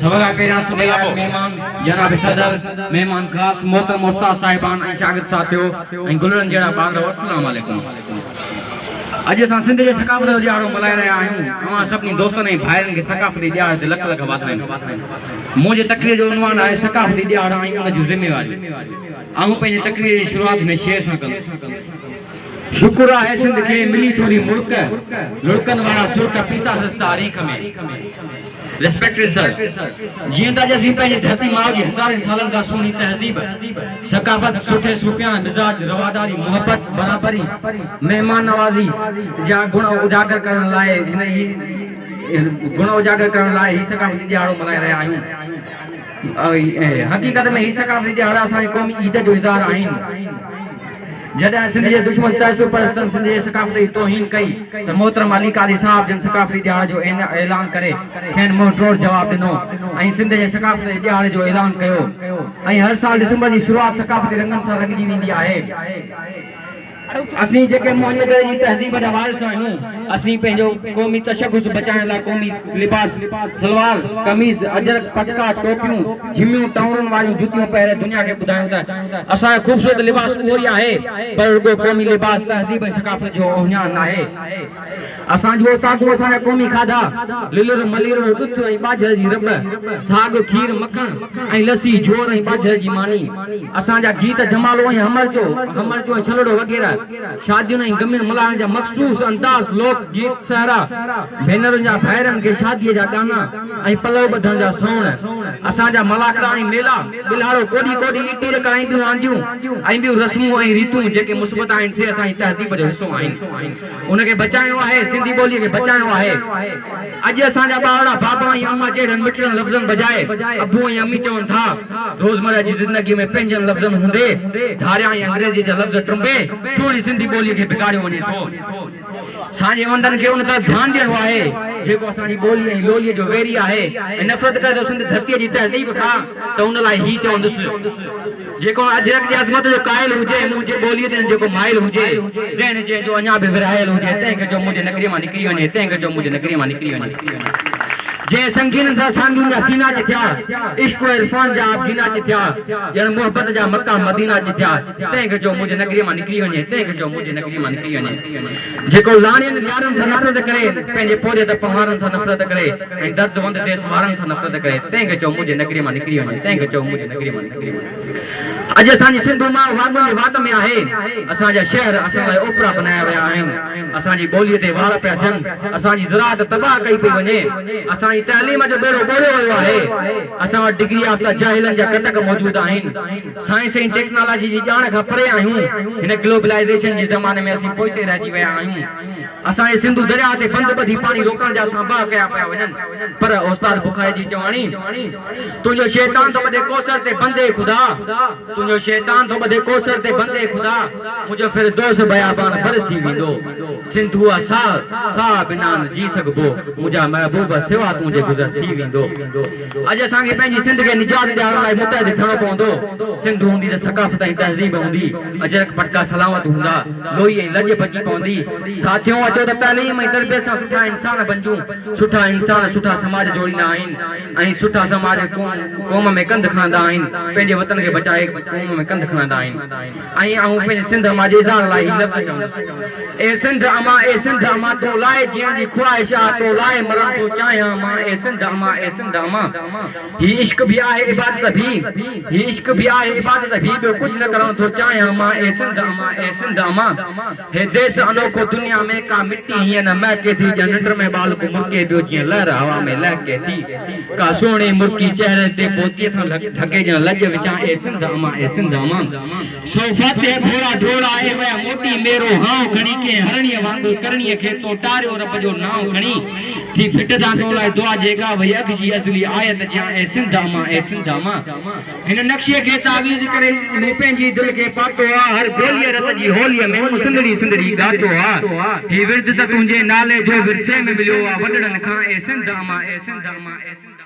سڀ کان پهريان سڀئي آيل مهمان، جناب صدر، مهمان خاص، محترم استاد صاحبان ۽ شاگرد ساٿيو ۽ گلڙن جهڙا ٻارڙو السلام عليڪم. اڄ اسان سنڌ جي ثقافت جو ڏهاڙو ملهائي رهيا آهيون. اوهان سڀني دوستن ۽ ڀائرن کي ثقافتي ڏهاڙي تي لک لک واڌايون. منهنجي تقرير جو عنوان آهي ثقافتي ڏهاڙا ۽ ان جون ذميواريون. آئون پنهنجي تقرير جي شروعات هن شعر سان ڪندس. شڪر آهي سنڌ کي ملي ٿوري مڙڪ، لڙڪن وارا سرڪ پيتاسس تاريخ ۾. ريسپيڪٽيڊ سر، جيئن ته اڄ اسين پنهنجي ڌرتي ماء جي هزارين سالن کان سهڻي تهذيب، ثقافت، سٺي صوفياڻه مزاج، رواداري، محبت، برابري، مهمان نوازي جا گڻ اجاگر ڪرڻ لاء هن هي گڻ اجاگر ڪرڻ لاء هي ثقافتي ڏهاڙو ملهائي رهيا آهيون. حقيقت ۾ هي ثقافتي ڏهاڙا اسان جي قومي عيد جو اظهار آهن. جڏهن سنڌ جي دشمن تعصب پرستن سنڌ جي ثقافت جي توهين ڪئي ته محترم علي قاضي صاحب جن ثقافتي ڏهاڙي جو اعلان ڪري کين منهن ٽوڙ جواب ڏنو ۽ سنڌ جي ثقافت جي ڏهاڙي جو اعلان ڪيو ۽ هر سال ڊسمبر جي شروعات ثقافتي رنگن سان رڱجي ويندي آهي. اسين جيڪي موهن جو دڙي جي تهذيب جا وارث آهيون، اسين پنهنجو قومي تشخص بچائڻ لاء قومي لباس سلوار، قميص، اجرڪ، پٽڪا، ٽوپيون، جهميون، ٽانورن واريون جتيون پهري دنيا کي ٻڌايون ته اسان جو خوبصورت لباس اهو ئي آهي پر رڳو قومي لباس تهذيب ۽ ثقافت جو اهڃاڻ ناهي. اسان جون اوطاقون اسان جا قومي کاڌا، للر، مليرڙو، ڏٿ ۽ ٻاجهر جي رٻ، ساڳ، کير، مکڻ ۽ لسي، جوئر ۽ ٻاجهر جي ماني، اسان جا گيت جمالو ۽ همرچو، همرچو ۽ ڇلڙو وغيره، شادين ۽ غمين ملهائڻ جا مخصوص انداز، لوڪ گيت، سهرا، ڀينرن جا ڀائرن کي شاديء جا ڳانا ۽ پلئه ٻڌڻ جا سوڻ، اسان جا ملاکڙا ۽ ميلا، ٻلهاڙو، ڪوڏي ڪوڏي، اٽي رڪ ۽ ٻيون رانديون ۽ ٻيون رسمون ۽ ريتون جيڪي مثبت آهن سي اسان جي تهذيب جو حصو آهن. ان کي بچائڻو آهي، سنڌي ٻوليء کي بچائڻو آهي. اڄ اسان جا ٻارڙا بابا ۽ اما جهڙن مٺڙن لفظن بجاء ابو ۽ امي چون ٿا. روزمره جي زندگيء ۾ پنهنجن لفظن هوندي ڌاريا ۽ انگريزيء جا لفظ ٽنبي سهڻي سنڌي ٻوليء کي بگاڙيو وڃي ٿو. سانجهي وندن کي ان طرف ڌيان ڏيڻو آهي، جيڪو اسان جي ٻولي ۽ لوليء جو ويري آهي ۽ نفرت ڪري ٿو سنڌ ڌرتيء جي تهذيب کان ته ان لاء هي چوندس. جيڪو ان اجرڪ جي عظمت جو قائل هجي ۽ منهنجي ٻوليء تي جيڪو مائل هجي، ذهن جنهن جو اڃا به ورهايل هجي، تنهن کي چئو منهنجي نگريء مان نڪري وڃي، تنهن کي چئو منهنجي نگريء مان نڪري وڃي. جنهن سنگينن سان سانگين جا سينا چٿيا، عشق و عرفان جا آبگينا چٿيا، ڄڻ محبت جا مڪا مدينا چٿيا، تنهن کي چئو منهنجي نگريء مان نڪري وڃي، تنهن کي چئو منهنجي نگريء مان نڪري وڃي. جيڪو لاڻين ليارن سان نفرت ڪري، پنهنجي پورهيت پنهوارن سان نفرت ڪري ۽ درد وند ديس وارن سان نفرت ڪري، تنهن کي چئو منهنجي نگريء مان نڪري وڃي، تنهن کي چئو منهنجي نگريء مان نڪري وڃي. اڄ اسان جي سنڌو ماء واڳون جي وات ۾ آهي. اسان جا شهر اسان لاء اوپرا بنايا ويا آهن. اسان جي ٻوليء تي وار پيا ٿين. اسان جي زراعت تباهه ڪئي پئي وڃي. اسان جي تعليم جو ٻيڙو ٻوڙيو ويو آهي. اسان وٽ ڊگري يافته جاهلن جا ڪٽڪ موجود آهن. سائنس ۽ ٽيڪنالاجي جي ڄاڻ کان پري آهيون. هن گلوبلائيزيشن جي زماني ۾ اسين پوئتي رهجي ويا آهيون. اسان جي سنڌو درياهه تي بند ٻڌي پاڻي روڪڻ جا سانباها ڪيا پيا وڃن پر استاد بخاري جي چواڻي تنهنجو شيطان ٿو ٻڌي ڪوثر تي بندي خدا تنهنجو شيطان ٿو ٻڌي ڪوثر تي بندي خدا منهنجو فردوس بيابان بر ٿي ويندو سنڌو آ ساهه ساهه بنا نه جي سگهبو منهنجا محبوب سوا تنهنجي گذر ٿي ويندو اڄ اسان کي پنهنجي سنڌ کي نجات ڏيارڻ لاء متحد ٿيڻو پوندو سنڌ هوندي ته ثقافت ۽ تهذيب هوندي اجرڪ پٽڪا سلامت هوندا لوئي ۽ لڄ بچي پوندي. ساٿيو اچو ته تعليم ۽ تربيت سان سٺا انسان بنجون. سٺا انسان سٺا سماج جوڙيندا آهن ۽ سٺا سماج قوم ۾ ڪنڌ کڻندا آهن. پنهنجي وطن کي بچائي قوم ۾ ڪنڌ کڻندا آهن. ۽ آئون پنهنجي سنڌ اما جي اظهار لاء هي لفظ چوندس. اي سنڌ اما اي سنڌ اما تو لاء جيئڻ جي خواهش آ تو لاء مرڻ ٿو چاهيان مان اي سنڌ اما اي سنڌ اما. هي عشق ڀي آهي عبادت ڀي، هي عشق ڀي آهي عبادت ڀي، ٻيو ڪجهه نه ڪرڻ ٿو چاهيان مان اي سنڌ اما اي سنڌ اما. هي ديس انوکو دنيا ۾ ڪا مٽي هيئن نه مهڪي ٿي ڄڻ ننڊ ۾ ٻالڪ مرڪي پيو جيئن لهر هوا ۾ لهڪي ٿي ڪا سهڻي مرڪي چهري تي پوتيء سان ڍڪي ڄڻ لڄ وچان اي سنڌ اما اي سنڌ اما. سو فاتح گهوڙا ڊوڙا اي ويا موٽي ميرو هانء کڻي ڪنهن هرڻيء وانگر ڪرڻيء کي تو ٽاريو رب جو نانء کڻي ٿي ڀٽ تان تو لاء دعا جيڪا وئي اگهجي ازلي آيت جيان اي سنڌ امان اي سنڌ امان هن نقشي کي تعويذ ڪري مون پنهنجي دل کي پاتو آ هر گوليء رت جي هوليء ۾ مون سنڌڙي سنڌڙي ڳاتو آ هي ورد ته تنهنجي نالي جو ورثي ۾ مليو آ وڏڙن کان اي سنڌ امان اي سنڌ امان اي سنڌ.